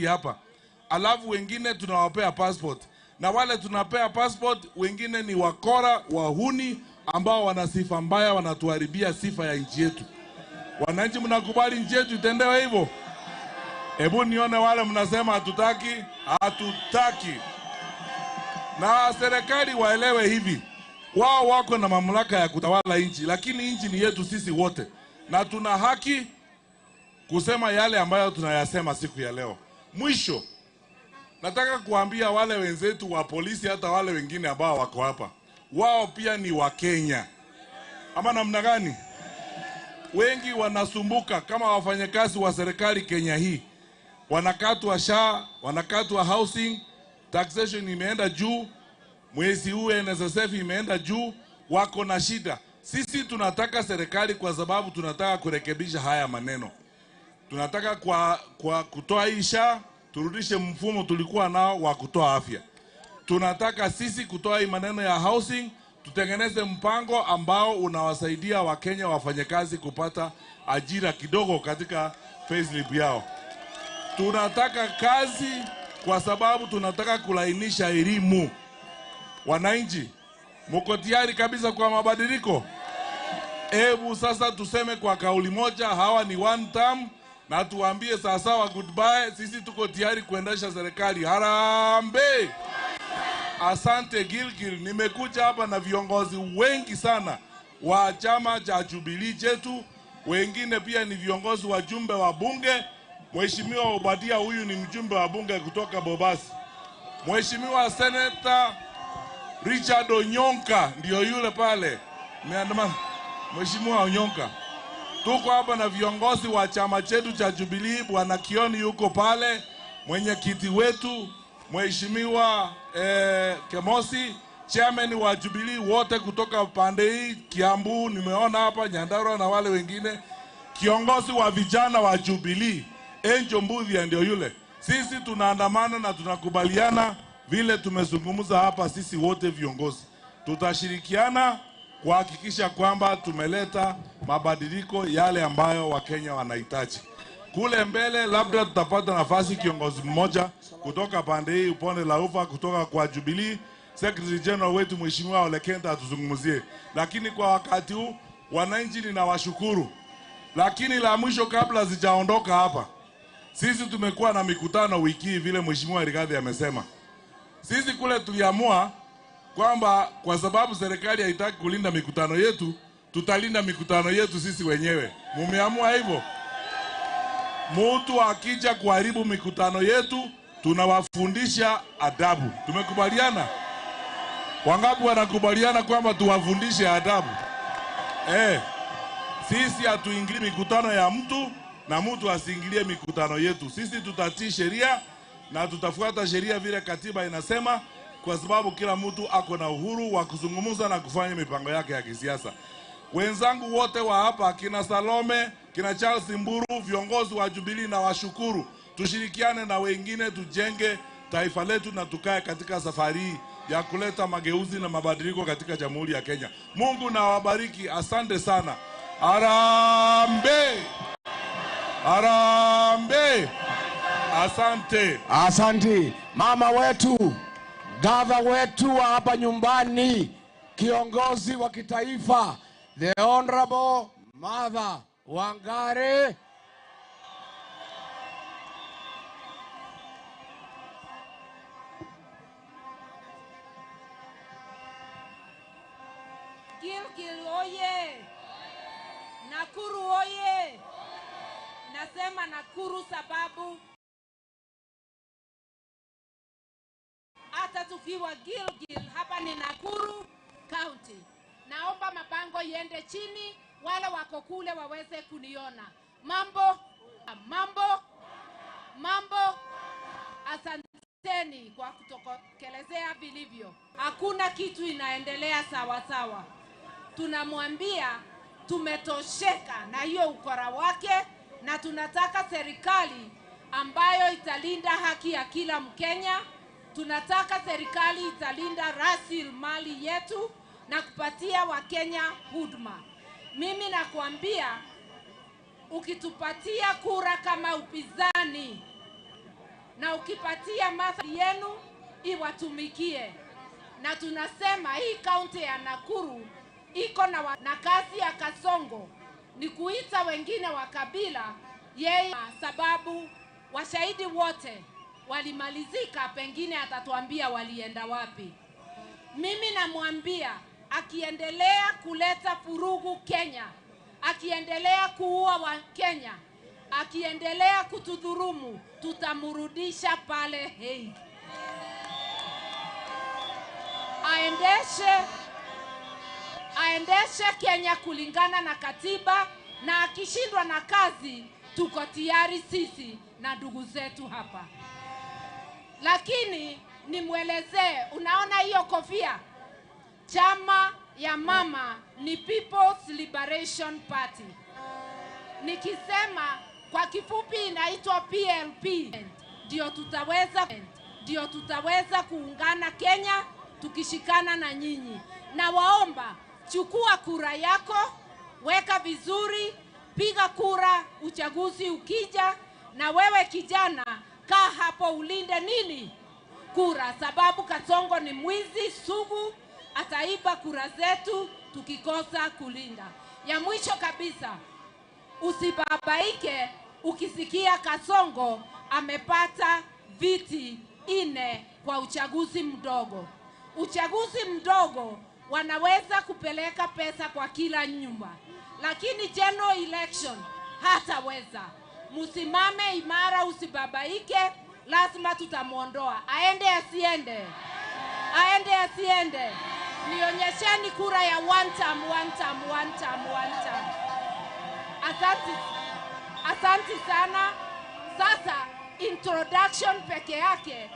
Hapa alafu wengine tunawapea passport, na wale tunapea passport wengine ni wakora, wahuni ambao wana sifa mbaya, wanatuharibia sifa ya nchi yetu. Wananchi, mnakubali nchi yetu itendewe hivyo? Hebu nione wale mnasema hatutaki, hatutaki. Na serikali waelewe hivi, wao wako na mamlaka ya kutawala nchi, lakini nchi ni yetu sisi wote, na tuna haki kusema yale ambayo tunayasema siku ya leo. Mwisho, nataka kuambia wale wenzetu wa polisi, hata wale wengine ambao wako hapa, wao pia ni Wakenya. Ama namna gani? Wengi wanasumbuka kama wafanyakazi wa serikali Kenya hii. Wanakatwa SHA, wanakatwa housing, taxation imeenda juu, mwezi huu NSSF imeenda juu, wako na shida. Sisi tunataka serikali kwa sababu tunataka kurekebisha haya maneno. Tunataka kwa kutoa hii SHA, turudishe mfumo tulikuwa nao wa kutoa afya. Tunataka sisi kutoa hii maneno ya housing, tutengeneze mpango ambao unawasaidia Wakenya wafanyakazi kupata ajira kidogo katika payslip yao. Tunataka kazi kwa sababu tunataka kulainisha elimu. Wananchi, mko tayari kabisa kwa mabadiliko? Hebu sasa tuseme kwa kauli moja, hawa ni one term, na tuambie sawasawa goodbye. Sisi tuko tayari kuendesha serikali. Harambee! Asante Gilgil, nimekuja hapa na viongozi wengi sana wa chama cha Jubilee chetu, wengine pia ni viongozi wajumbe wa bunge. Mheshimiwa Obadia huyu ni mjumbe wa bunge kutoka Bobasi. Mheshimiwa Senator Richard Onyonka ndio yule pale. Mheshimiwa Onyonka. Tuko hapa na viongozi wa chama chetu cha Jubilee, Bwana Kioni yuko pale, mwenyekiti wetu Mheshimiwa Kemosi, chairman wa Jubilee wote kutoka pande hii Kiambu, nimeona hapa Nyandarua na wale wengine, kiongozi wa vijana wa Jubilee Angel Mbuthia ndio yule. Sisi tunaandamana na tunakubaliana vile tumezungumza hapa, sisi wote viongozi tutashirikiana kuhakikisha kwamba tumeleta mabadiliko yale ambayo Wakenya wanahitaji. Kule mbele labda tutapata nafasi kiongozi mmoja kutoka pande hii upande la ufa kutoka kwa Jubilee, Secretary General wetu Mheshimiwa Ole Kenta atuzungumzie. Lakini kwa wakati huu wananchi ninawashukuru. Lakini la mwisho kabla sijaondoka hapa, sisi tumekuwa na mikutano wiki hii vile Mheshimiwa Rigathi amesema. Sisi kule tuliamua kwamba kwa sababu serikali haitaki kulinda mikutano yetu, tutalinda mikutano yetu sisi wenyewe. Mumeamua hivyo? Mtu akija kuharibu mikutano yetu, tunawafundisha adabu. Tumekubaliana? Wangapi wanakubaliana kwamba tuwafundishe adabu? Sisi hatuingilii mikutano ya mtu na mtu asiingilie mikutano yetu. Sisi tutatii sheria na tutafuata sheria vile katiba inasema, kwa sababu kila mtu ako na uhuru wa kuzungumza na kufanya mipango yake ya kisiasa. Wenzangu wote wa hapa, kina Salome, kina Charles Mburu, viongozi wa Jubilee, na washukuru. Tushirikiane na wengine tujenge taifa letu na tukae katika safari ya kuleta mageuzi na mabadiliko katika Jamhuri ya Kenya. Mungu na wabariki. Asante sana. Harambee! Harambee! Asante. Asante. Mama wetu, gava wetu wa hapa nyumbani, kiongozi wa kitaifa, the Honorable Martha Wangari. Gilgil oye! Nakuru oye! Nasema Nakuru sababu hata tukiwa Gilgil hapa ni Nakuru County. Naomba mabango iende chini, wale wako kule waweze kuniona. Mambo, mambo, mambo. Asanteni kwa kutokelezea vilivyo. Hakuna kitu inaendelea sawa sawa. Tunamwambia tumetosheka na hiyo ukora wake, na tunataka serikali ambayo italinda haki ya kila Mkenya. Tunataka serikali italinda rasilimali yetu na kupatia Wakenya huduma. Mimi nakuambia, ukitupatia kura kama upinzani, Na ukipatia Martha yenu iwatumikie. Na tunasema hii kaunti ya Nakuru iko na kazi ya Kasongo ni kuita wengine wa kabila yeye, sababu washahidi wote walimalizika, pengine atatuambia walienda wapi. Mimi namwambia akiendelea kuleta furugu Kenya, akiendelea kuua wa Kenya, akiendelea kutudhurumu, tutamrudisha pale Hague. Aendeshe Kenya kulingana na katiba, na akishindwa na kazi tuko tayari sisi na ndugu zetu hapa. Lakini nimwelezee, unaona hiyo kofia? Chama ya mama ni People's Liberation Party. Nikisema kwa kifupi inaitwa PLP. Ndio tutaweza kuungana Kenya tukishikana na nyinyi. Na waomba, chukua kura yako, weka vizuri, piga kura uchaguzi ukija, na wewe kijana kaa hapo ulinde nini? Kura, sababu Kasongo ni mwizi sugu, ataiba kura zetu tukikosa kulinda. Ya mwisho kabisa, usibabaike ukisikia Kasongo amepata viti 4 kwa uchaguzi mdogo. Uchaguzi mdogo wanaweza kupeleka pesa kwa kila nyumba, lakini general election hataweza. Musimame imara, usibabaike, lazima tutamuondoa. Aende asiende? Aende asiende? Nionyesheni kura ya one term, one term, one term, one term. Asante sana. Sasa introduction peke yake,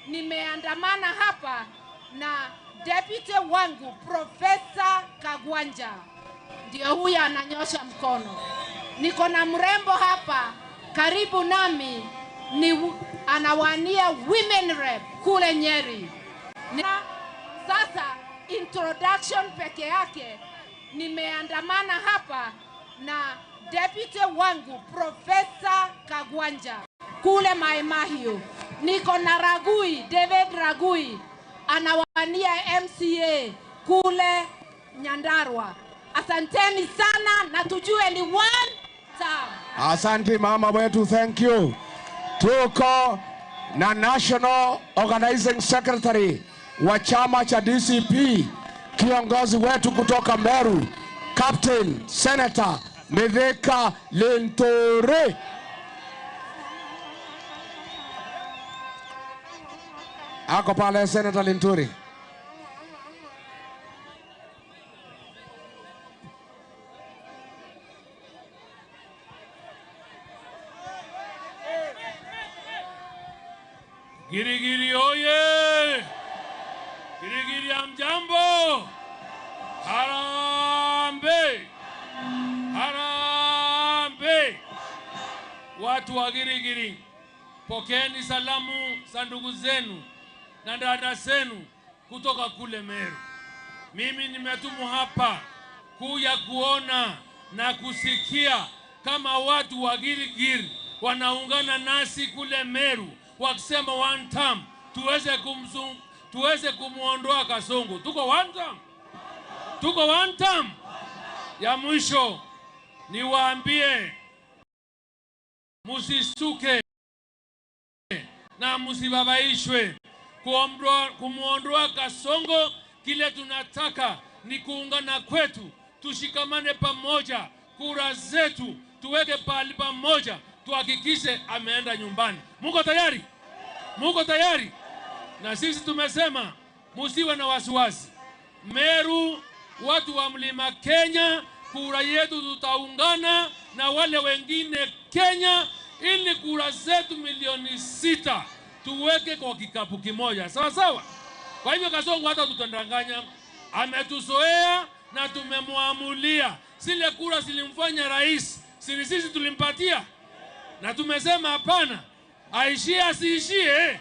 nimeandamana hapa na deputy wangu Professor Kagwanja, ndio huyu ananyosha mkono. Niko na mrembo hapa karibu nami, ni anawania women rep kule Nyeri. Sasa introduction peke yake, nimeandamana hapa na deputy wangu Professor Kagwanja kule Mai Mahiu. Niko na Ragui, David Ragui, anawania MCA kule Nyandarua. Asanteni sana, na tujue ni one term. Asante mama wetu, thank you. Tuko na National Organizing Secretary wa chama cha DCP, kiongozi wetu kutoka Meru, Captain Senator Mithika Linturi. Ako pale Senator Linturi. Girigiri oye! Girigiri amjambo! Harambee! Harambee! Watu wa Girigiri, pokeeni salamu za ndugu zenu na dada zenu kutoka kule Meru. Mimi nimetumwa hapa kuja kuona na kusikia kama watu wa Girigiri wanaungana nasi kule Meru wakisema one term, tuweze kumuondoa Kasongo. Tuko one term. Tuko one term. Ya mwisho niwaambie, musisuke na musibabaishwe kumuondoa Kasongo. Kile tunataka ni kuungana kwetu, tushikamane pamoja, kura zetu tuweke pahali pamoja, tuhakikishe ameenda nyumbani. Muko tayari? Muko tayari? Na sisi tumesema musiwe na wasiwasi. Meru, watu wa Mlima Kenya, kura yetu tutaungana na wale wengine Kenya, ili kura zetu 6 milioni tuweke kwa kikapu kimoja. Sawa sawa? Kwa hivyo Kasongo hata tutandanganya, ametuzoea na tumemwamulia. Zile kura zilimfanya rais, si sisi tulimpatia? Na tumesema hapana, aishie asiishie,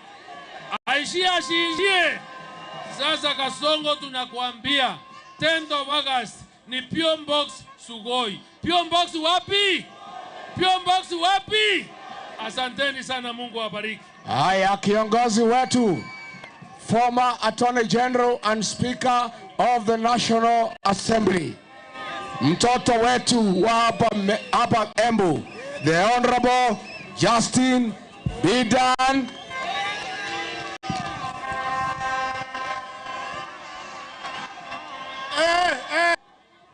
aishie asiishie. Sasa Kasongo tunakuambia 10th of August ni P.O. Box Sugoi. P.O. Box wapi? P.O. Box wapi? Asanteni sana, Mungu awabariki. Haya, kiongozi wetu, former Attorney General and Speaker of the National Assembly, mtoto wetu wa hapa Embu, the Honorable Justin Bidan.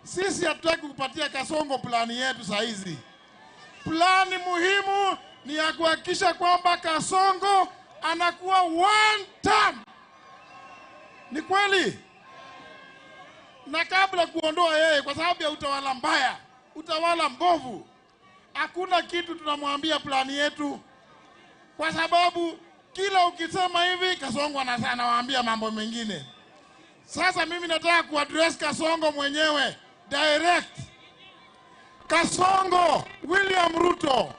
Sisi hatutaki kupatia Kasongo plani yetu saa hizi. Plani muhimu ni ya kuhakikisha kwamba Kasongo anakuwa one term. Ni kweli? Na kabla kuondoa yeye kwa sababu ya utawala mbaya, utawala mbovu, hakuna kitu tunamwambia plani yetu. Kwa sababu kila ukisema hivi Kasongo anawaambia mambo mengine. Sasa mimi nataka kuaddress Kasongo mwenyewe direct. Kasongo, William Ruto,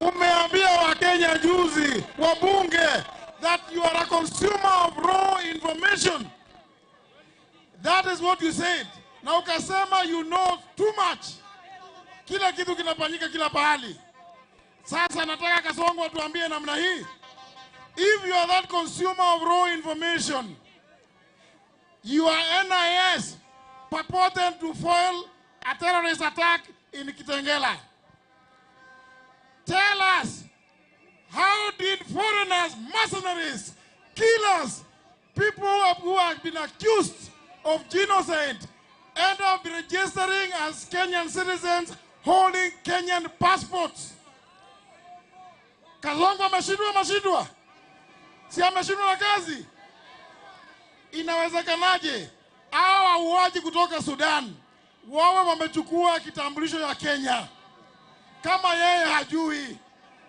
umeambia Wakenya juzi, wabunge, that you are a consumer of raw information. That is what you said. Na ukasema you know too much. Kila kitu kinafanyika kila pahali. Sasa nataka Kasongo atuambie namna hii. If you are that consumer of raw information, your NIS purported to foil a terrorist attack in Kitengela. Tell us, how did foreigners, mercenaries, killers, people who have been accused of genocide end up registering as Kenyan citizens holding Kenyan passports? Kasongo ameshindwa, ameshindwa. Si ameshindwa na kazi? Inawezekanaje hawa wauaji kutoka Sudan wawe wamechukua kitambulisho ya Kenya kama yeye hajui?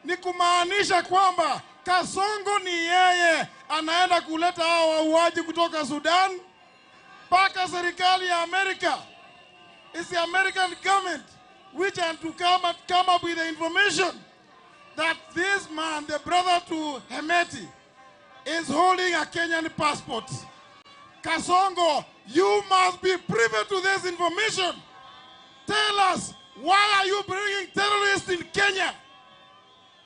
Ni kumaanisha kwamba Kasongo ni yeye anaenda kuleta hao wauaji kutoka Sudan mpaka serikali ya Amerika. It's the American government which had to come up with the information that this man, the brother to Hemeti, is holding a Kenyan passport. Kasongo, you must be privy to this information. Tell us, why are you bringing terrorists in Kenya?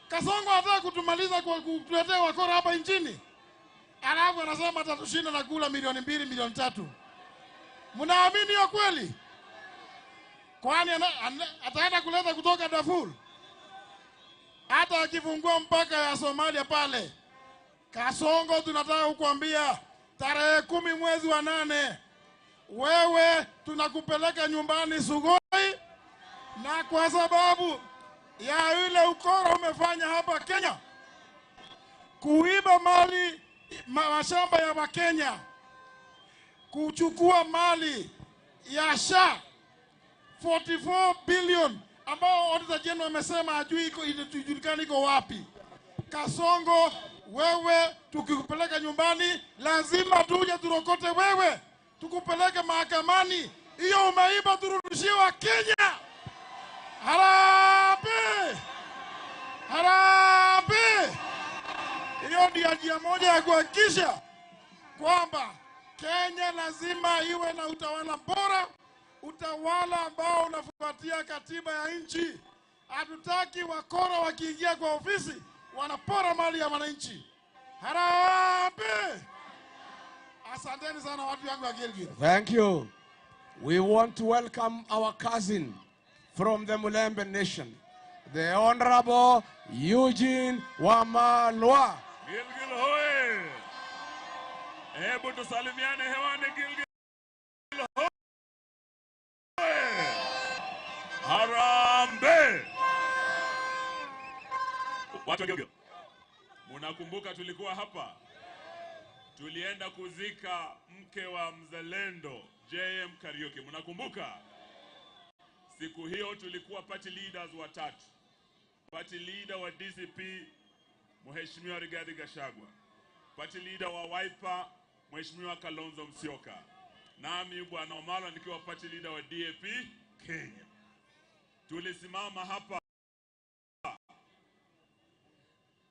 Kasongo anataka kutumaliza kwa kutuletea wakora hapa nchini. Alafu anasema atatushinda na kula milioni 2, milioni 3. Mnaamini hiyo kweli? Kwani ataenda kuleta kutoka Darfur? Hata akifungua mpaka ya Somalia pale. Kasongo, tunataka kukuambia tarehe 10 mwezi wa 8, wewe tunakupeleka nyumbani Sugoi, na kwa sababu ya ile ukora umefanya hapa Kenya, kuiba mali mashamba ya Wakenya, kuchukua mali ya SHA 44 billion ambao Auditor General amesema hajui iko, ijulikani iko wapi. Kasongo, wewe tukikupeleka nyumbani lazima tuje turokote wewe, tukupeleke mahakamani. Hiyo umeiba turudishiwa Kenya. Harambee! Harambee! Hiyo ndio njia moja ya kuhakikisha kwamba Kenya lazima iwe na utawala bora, utawala ambao unafuatia katiba ya nchi. Hatutaki wakora wakiingia kwa ofisi wanapora mali ya wananchi. Harambee! Asanteni sana watu wangu wa Gilgil. Thank you. We want to welcome our cousin from the Mulembe Nation, the Honorable Eugene Wamalwa. Gilgil hoye! Hebu tusalimiane hewani. Gilgil hoye! Harambee! Watu wa Gilgil, munakumbuka tulikuwa hapa, tulienda kuzika mke wa mzalendo JM Kariuki. Munakumbuka? Siku hiyo tulikuwa party leaders watatu. Party leader wa DCP Mheshimiwa Rigathi Gachagua, party leader wa Wiper Mheshimiwa Kalonzo Musyoka, nami Bwana Wamalwa nikiwa party leader wa DAP Kenya. Tulisimama hapa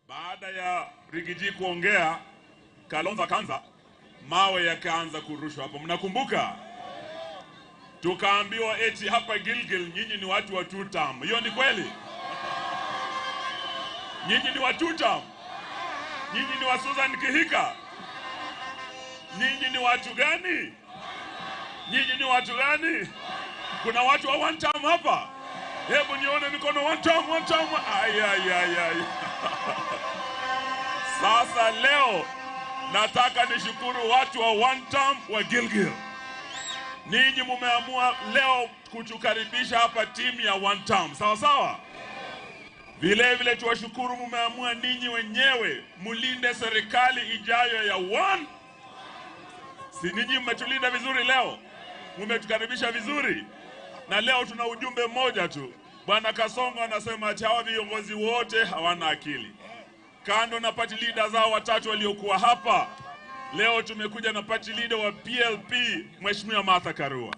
baada ya Rigiji kuongea, Kalonzo akaanza, mawe yakaanza kurushwa hapo. Mnakumbuka? Tukaambiwa eti hapa Gilgil nyinyi ni watu wa two term. Hiyo ni kweli? Nyinyi ni wa two term? Nyinyi ni wa Susan Kihika? Nyinyi ni watu gani? Nyinyi ni watu gani? Kuna watu wa one term hapa? Hebu nione mikono one term, one term. Ay, ay, ay, ay. Sasa leo nataka nishukuru watu wa one term wa Gilgil. Ninyi mumeamua leo kutukaribisha hapa timu ya one term. Sawa sawa? Vile vile tuwashukuru mumeamua ninyi wenyewe mulinde serikali ijayo ya one. Si ninyi mmetulinda vizuri leo? Mmetukaribisha vizuri. Na leo tuna ujumbe mmoja tu. Bwana Kasongo anasema ati hawa viongozi wote hawana akili. Kando na party leader zao watatu waliokuwa hapa, leo tumekuja na party leader wa PLP Mheshimiwa Martha Karua.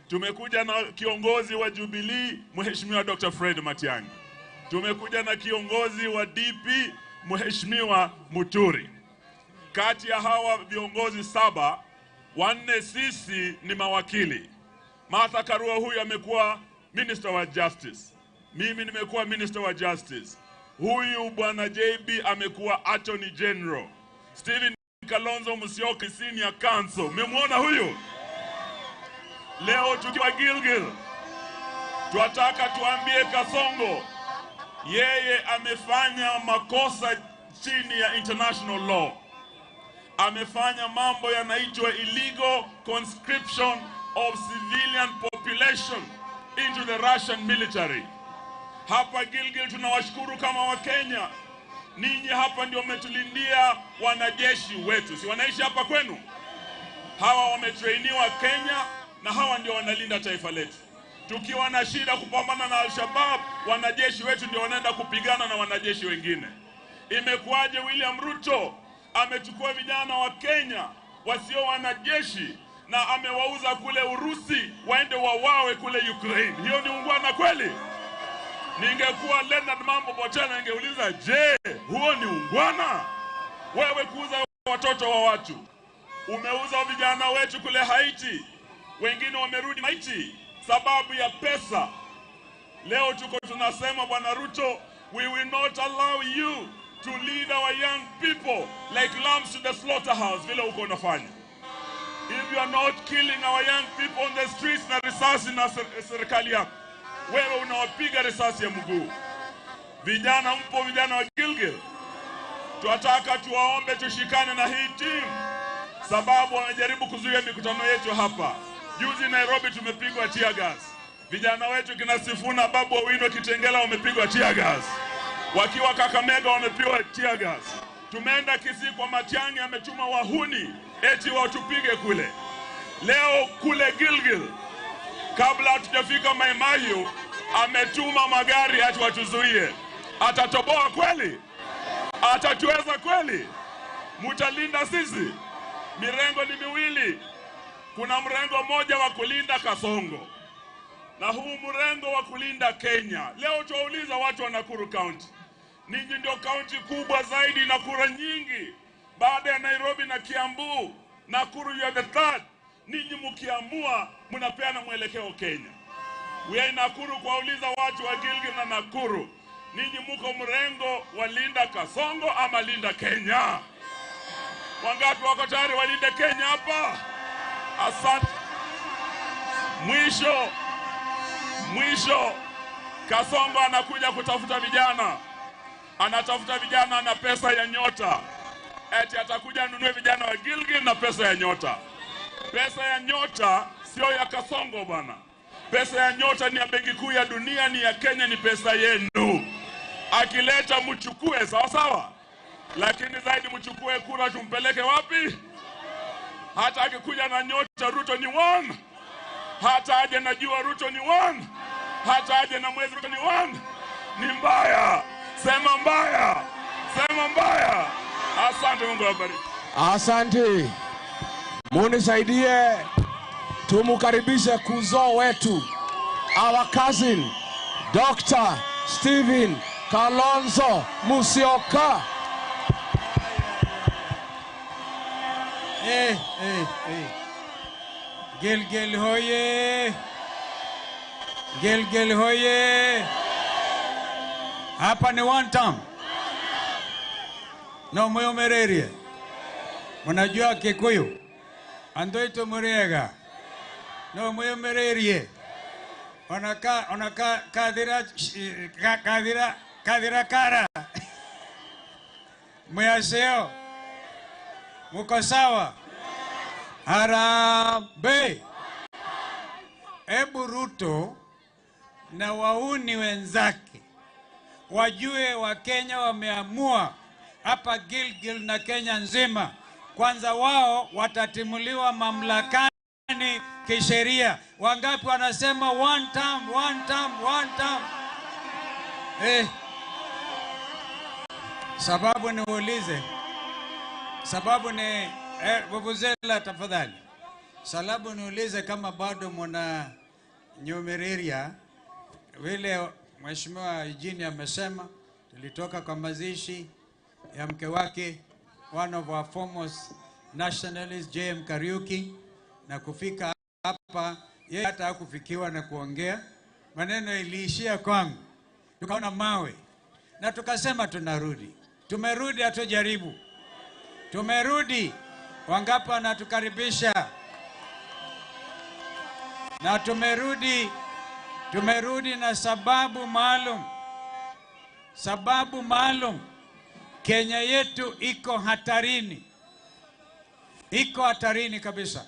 Tumekuja na kiongozi wa Jubilee Mheshimiwa Dr. Fred Matiang'i. Tumekuja na kiongozi wa DP Mheshimiwa Muturi. Kati ya hawa viongozi 7, 4 sisi ni mawakili. Martha Karua huyu amekuwa Minister wa Justice. Mimi nimekuwa Minister wa Justice. Huyu Bwana JB amekuwa Attorney General. Stephen Kalonzo Musyoka Senior Counsel. Mmemwona huyu? Leo tukiwa Gilgil, tunataka tuambie Kasongo yeye amefanya makosa chini ya international law. Amefanya mambo yanaitwa illegal conscription of civilian population into the Russian military. Hapa Gilgil tunawashukuru kama Wakenya. Ninyi hapa ndio mmetulindia wanajeshi wetu. Si wanaishi hapa kwenu? Hawa wametrainiwa Kenya na hawa ndio wanalinda taifa letu. Tukiwa na shida kupambana na Al-Shabaab, wanajeshi wetu ndio wanaenda kupigana na wanajeshi wengine. Imekuwaje William Ruto amechukua vijana wa Kenya wasio wanajeshi na amewauza kule Urusi waende wawawe kule Ukraine? Hiyo ni ungwana kweli? Ningekuwa Leonard Mambo Bochana ningeuliza, je, huo ni ungwana? Wewe kuuza watoto wa watu. Umeuza vijana wetu kule Haiti. Wengine wamerudi Haiti sababu ya pesa. Leo tuko tunasema Bwana Ruto, we will not allow you to lead our young people like lambs to the slaughterhouse vile uko unafanya. If you are not killing our young people on the streets na risasi na serikali yako, wewe unawapiga risasi ya mguu. Vijana mpo, vijana wa Gilgil, tunataka tuwaombe tushikane na hii team, sababu wanajaribu kuzuia mikutano yetu hapa. Juzi Nairobi tumepigwa tear gas. Vijana wetu kina Sifuna, Babu Owino, Kitengela wamepigwa tear gas. Wakiwa Kakamega wamepigwa tear gas. Tumeenda Kisii kwa Matiang'i ametuma wahuni eti watupige kule. Leo kule Gilgil, kabla hatujafika Mai Mahiu, ametuma magari ati watuzuie. Atatoboa kweli? Atatuweza kweli? Mutalinda sisi? Mirengo ni miwili. Kuna mrengo mmoja wa kulinda Kasongo na huu mrengo wa kulinda Kenya. Leo tuwauliza watu wa Nakuru County, ninyi ndio county kubwa zaidi na kura nyingi baada ya Nairobi na Kiambu. Nakuru you are the third. Ninyi mkiamua mnapeana mwelekeo Kenya. We are in Nakuru kuwauliza watu wa Gilgil na Nakuru, ninyi muko mrengo wa linda Kasongo ama linda Kenya? Wangapi wako tayari walinde Kenya hapa? Asante. Mwisho, Kasongo anakuja kutafuta vijana. Anatafuta vijana na pesa ya nyota. Eti atakuja anunue vijana wa Gilgil na pesa ya nyota. Pesa ya nyota sio ya Kasongo bwana. Pesa ya nyota ni ya Benki Kuu ya Dunia, ni ya Kenya, ni pesa yenu. Akileta mchukue, sawa sawa. Lakini zaidi mchukue kura tumpeleke wapi? Hata akikuja na nyota Ruto ni one. Hata aje na jua Ruto ni one. Hata aje na mwezi Ruto ni one. Ni mbaya. Sema mbaya. Sema mbaya. Asante, Mungu awabariki. Asante. Munisaidie tumukaribishe kuzo wetu, our cousin Dr. Stephen Kalonzo Musyoka. Hey, hey, hey. Gilgil hoye. Gilgil hoye. Hapa ni one term. No mweyomererie. Mnajua Kikuyu. Andoito muriega. No mweyomererie. Onaka onaka kadira kadira kadira kara. Mwaseo. Muko sawa? Harambee. Ebu Ruto na wauni wenzake wajue Wakenya wameamua hapa Gilgil na Kenya nzima. Kwanza wao watatimuliwa mamlakani kisheria. Wangapi wanasema one term, one term, one term? Eh, sababu niulize, sababu ni vuvuzela tafadhali. Sababu niulize kama bado mwana nyumiriria vile Mheshimiwa Eugene amesema, tulitoka kwa mazishi ya mke wake, one of our foremost nationalists, JM Kariuki, na kufika hapa yeye hata hakufikiwa na kuongea, maneno iliishia kwangu. Tukaona mawe na tukasema tunarudi. Tumerudi, hatujaribu. Tumerudi. Wangapi wanatukaribisha? Na tumerudi, tumerudi na sababu maalum. Sababu maalum. Kenya yetu iko hatarini. Iko hatarini kabisa.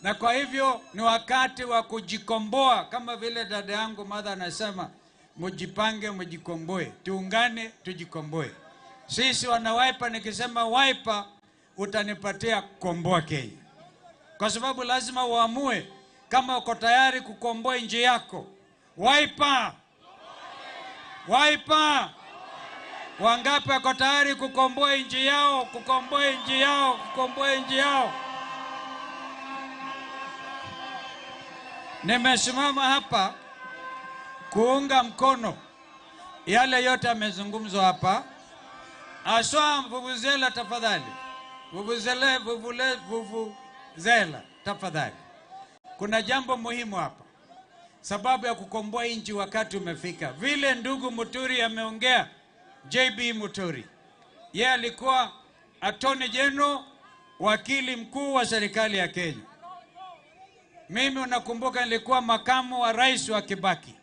Na kwa hivyo ni wakati wa kujikomboa, kama vile dada yangu Martha anasema, mujipange, mujikomboe, tuungane, tujikomboe. Sisi wana Wiper, nikisema Wiper utanipatia komboa Kenya, kwa sababu lazima uamue kama uko tayari kukomboa nchi yako. Wiper, Wiper, wangapi wako tayari kukomboa nchi yao, kukomboa nchi yao, kukomboa nchi yao? Nimesimama hapa kuunga mkono yale yote yamezungumzwa hapa. Aswa vuvuzela tafadhali. Vuvuzele, vuvule, vuvuzela tafadhali. Kuna jambo muhimu hapa. Sababu ya kukomboa nchi wakati umefika. Vile ndugu Muturi ameongea, JB Muturi, yeye alikuwa Attorney General, wakili mkuu wa serikali ya Kenya. Mimi unakumbuka nilikuwa makamu wa rais wa Kibaki.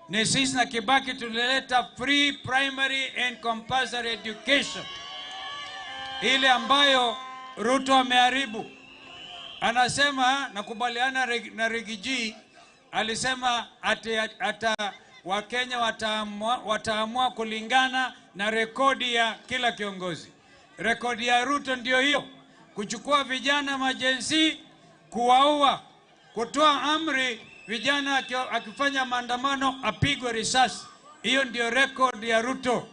Ni sisi na Kibaki tulileta free primary and compulsory education, ile ambayo Ruto ameharibu. Anasema, nakubaliana na Rigiji, alisema ata Wakenya wataamua kulingana na rekodi ya kila kiongozi. Rekodi ya Ruto ndio hiyo, kuchukua vijana majenzi, kuwaua, kutoa amri vijana akifanya maandamano apigwe risasi. Hiyo ndio rekodi ya Ruto.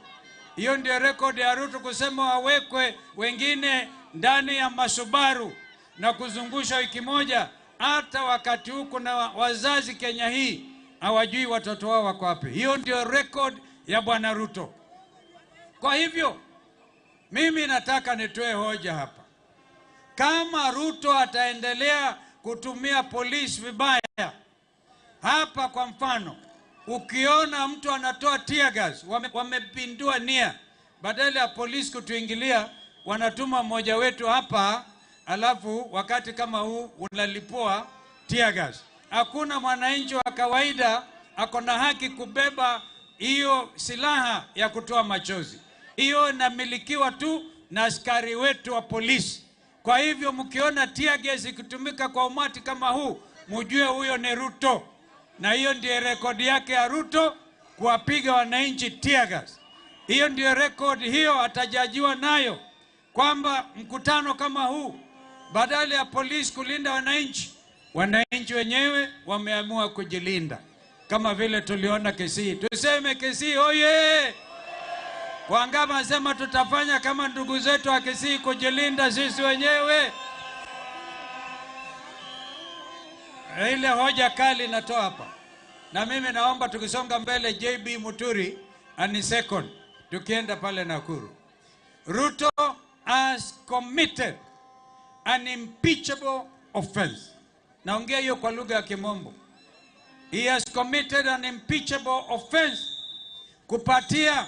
Hiyo ndio rekodi ya Ruto, kusema wawekwe wengine ndani ya masubaru na kuzungusha wiki moja. Hata wakati huu kuna wazazi Kenya hii hawajui watoto wao wako wapi. Hiyo ndio record ya Bwana Ruto. Kwa hivyo mimi nataka nitoe hoja hapa. Kama Ruto ataendelea kutumia polisi vibaya hapa, kwa mfano, ukiona mtu anatoa tear gas, wamepindua nia, badala ya polisi kutuingilia wanatuma mmoja wetu hapa, alafu wakati kama huu unalipua tear gas. Hakuna mwananchi wa kawaida ako na haki kubeba hiyo silaha ya kutoa machozi. Hiyo inamilikiwa tu na askari wetu wa polisi. Kwa hivyo mkiona tear gas ikitumika kwa umati kama huu, mjue huyo ni Ruto. Na hiyo ndiyo rekodi yake ya Ruto, kuwapiga wananchi tear gas. Hiyo ndiyo rekodi, hiyo atajajiwa nayo, kwamba mkutano kama huu, badala ya polisi kulinda wananchi, wananchi wenyewe wameamua kujilinda. Kama vile tuliona Kisii. Tuseme Kisii oye! Wangapi wanasema tutafanya kama ndugu zetu wa Kisii, kujilinda sisi wenyewe? Ile hoja kali natoa hapa. Na mimi naomba tukisonga mbele, JB Muturi ani second, tukienda pale Nakuru. Ruto has committed an impeachable offense. Naongea hiyo kwa lugha ya Kimombo. He has committed an impeachable offense kupatia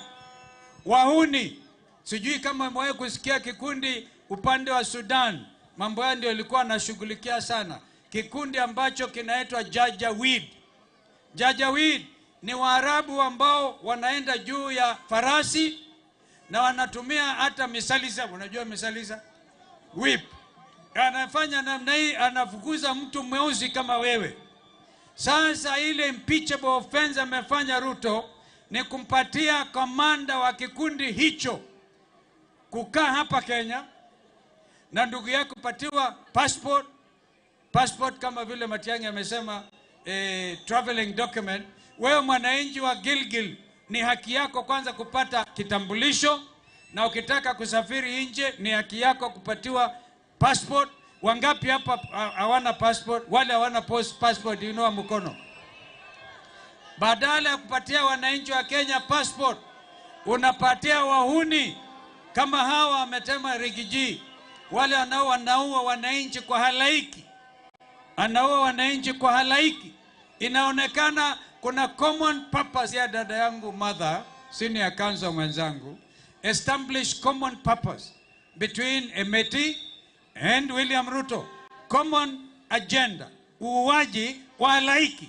wahuni Sijui kama mmewahi kusikia kikundi upande wa Sudan, mambo yao ndio ilikuwa anashughulikia sana, kikundi ambacho kinaitwa Janjaweed. Janjaweed ni Waarabu ambao wanaenda juu ya farasi na wanatumia hata misalisa. Unajua misalisa? Whip. Anafanya namna hii, anafukuza mtu mweusi kama wewe. Sasa ile impeachable offense amefanya Ruto ni kumpatia kamanda wa kikundi hicho kukaa hapa Kenya na ndugu yake kupatiwa passport. Passport kama vile Matiang'i amesema, traveling document. Wewe mwananchi wa Gilgil, ni haki yako kwanza kupata kitambulisho, na ukitaka kusafiri nje ni haki yako kupatiwa passport. Wangapi hapa hawana passport? Wale hawana passport, inua mkono. Badala ya kupatia wananchi wa Kenya passport, unapatia wahuni kama hawa ametema Riggy G, wale wanaua wananchi kwa halaiki, anaua wananchi kwa halaiki. Inaonekana kuna common purpose ya dada yangu mother, senior counsel mwenzangu, establish common purpose between Hemedti and William Ruto, common agenda, uuaji wa halaiki.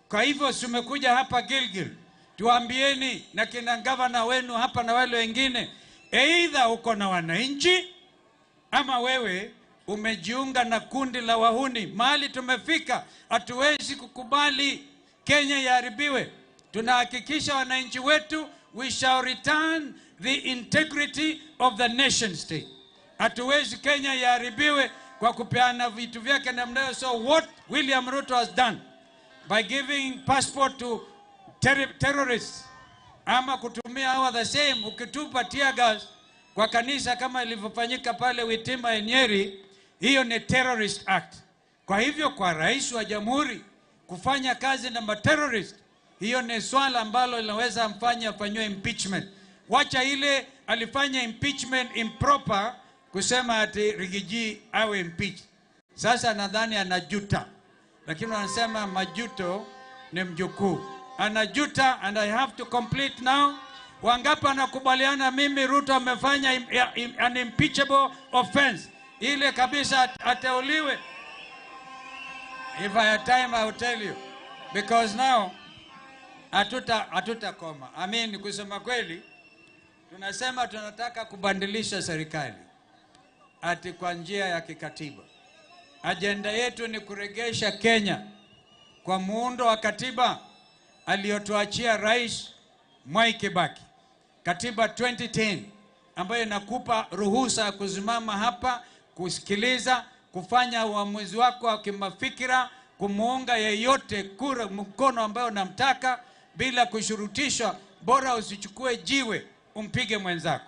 Kwa hivyo tumekuja hapa Gilgil, tuambieni na kina gavana wenu hapa na wale wengine, either uko na wananchi ama wewe umejiunga na kundi la wahuni. Mahali tumefika, hatuwezi kukubali Kenya iharibiwe. Tunahakikisha wananchi wetu, we shall return the integrity of the nation state. Hatuwezi Kenya iharibiwe kwa kupeana vitu vyake namna hiyo. So what William Ruto has done by giving passport to terrorists ama kutumia hawa the same, ukitupa tear gas kwa kanisa kama ilivyofanyika pale Witima Nyeri, hiyo ni terrorist act. Kwa hivyo kwa rais wa jamhuri kufanya kazi na terrorist, hiyo ni swala ambalo linaweza mfanya afanywe impeachment. Wacha ile alifanya impeachment improper kusema ati Riggy G awe impeached. Sasa nadhani anajuta, lakini wanasema majuto ni mjukuu. Anajuta, and I have to complete now. Wangapi anakubaliana mimi Ruto amefanya an impeachable offense? Ile kabisa ateuliwe. If I had time I will tell you. Because now hatutakoma. I mean, kusema kweli, tunasema tunataka kubadilisha serikali ati kwa njia ya kikatiba. Agenda yetu ni kuregesha Kenya kwa muundo wa katiba aliyotuachia Rais Mwai Kibaki. Katiba 2010 ambayo inakupa ruhusa ya kusimama hapa, kusikiliza, kufanya uamuzi wako wa kimafikira, kumuunga yeyote kura mkono ambayo unamtaka bila kushurutishwa, bora usichukue jiwe umpige mwenzako.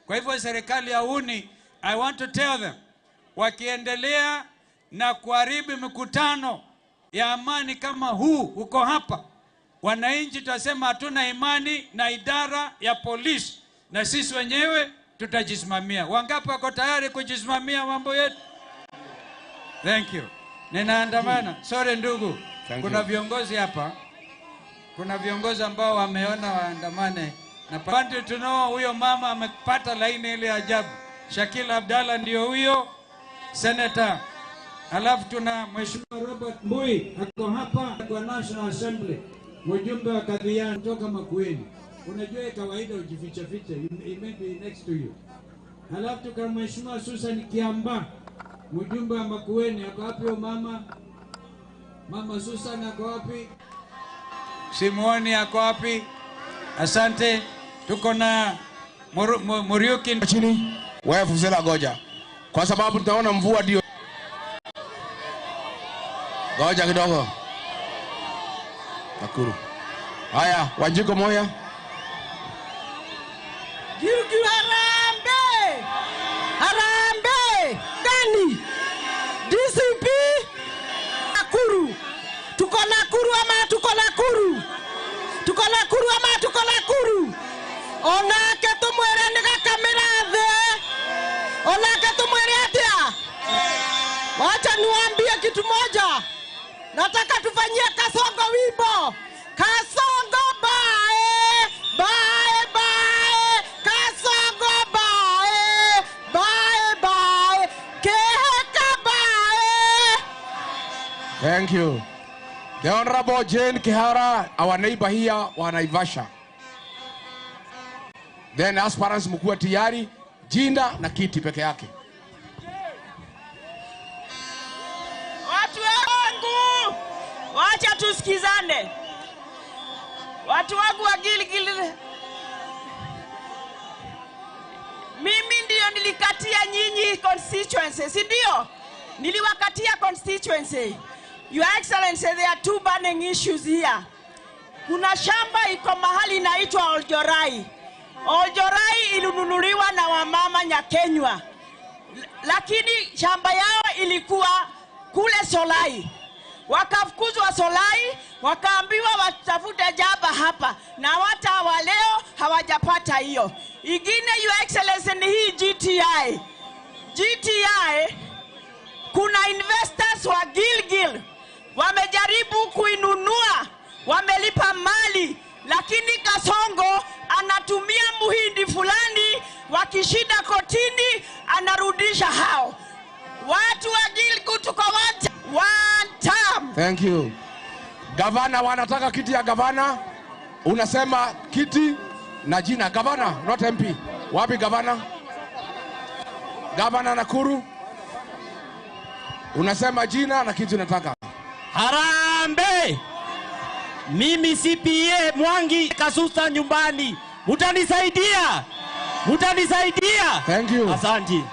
Kwa hivyo serikali ya uni, I want to tell them, wakiendelea na kuharibu mikutano ya amani kama huu uko hapa, wananchi tutasema hatuna imani na idara ya polisi, na sisi wenyewe tutajisimamia. Wangapi wako tayari kujisimamia mambo yetu? Thank you. Ninaandamana. Sorry ndugu. Thank Kuna you. viongozi hapa. Kuna viongozi ambao wameona waandamane. Na pande tunao huyo mama amepata laini ile ajabu. Shakila Abdalla ndio huyo senator. Alafu tuna Mheshimiwa Robert Mbui ako hapa kwa National Assembly, mjumbe wa Kathiani kutoka Makueni. Unajua kawaida ujificha ficha, he may be next to you. Alafu tuka Mheshimiwa Susan Kiamba, mjumbe wa Makueni, ako wapi huyo mama? Mama Susan ako wapi? Simuoni ako wapi? Asante. Tuko na Muriuki chini. Wewe Fuzela goja, kwa sababu tunaona mvua ndio. Goja kidogo. Nakuru. Haya, Wanjiko Moya. Gilgil harambee! Harambee! Gani? DCP Nakuru. Tuko Nakuru ama tuko Nakuru? Tuko Nakuru ama tuko Nakuru? Onake tumwere ni gakamira thĩ. Onake tumwere atia? Wacha niwaambie kitu moja. Nataka tufanyie Kasongo wimbo. Kasongo bae, bae, bae. Kasongo bae. Thank you. The Honorable Jane Kihara, our neighbor here wa Naivasha. Then aspirants mkuwa tayari, jina na kiti peke yake. Watu wangu, wacha tusikizane. Watu wangu wa Gilgil, mimi ndio nilikatia nyinyi constituency, si ndio? Niliwakatia constituency. Your Excellency, there are two burning issues here. Kuna shamba iko mahali inaitwa Oljorai. Oljorai ilinunuliwa na wamama Nyakenywa, lakini shamba yao ilikuwa kule Solai. Wakafukuzwa Solai, wakaambiwa watafute jaba hapa, na hata wa leo hawajapata hiyo. Ingine, Your Excellency, ni hii GTI. GTI kuna investors wa Gilgil wamejaribu kuinunua, wamelipa mali, lakini Kasongo anatumia muhindi fulani, wakishinda kotini anarudisha hao. Watu wa Gilgil tuko one term. Thank you. Gavana wanataka kiti ya gavana. Unasema kiti na jina. Gavana, not MP. Wapi gavana? Gavana Nakuru. Unasema jina na kiti unataka. Harambee! Mimi CPA Mwangi Kasusa nyumbani. Mutanisaidia? Mutanisaidia? Thank you. Asante.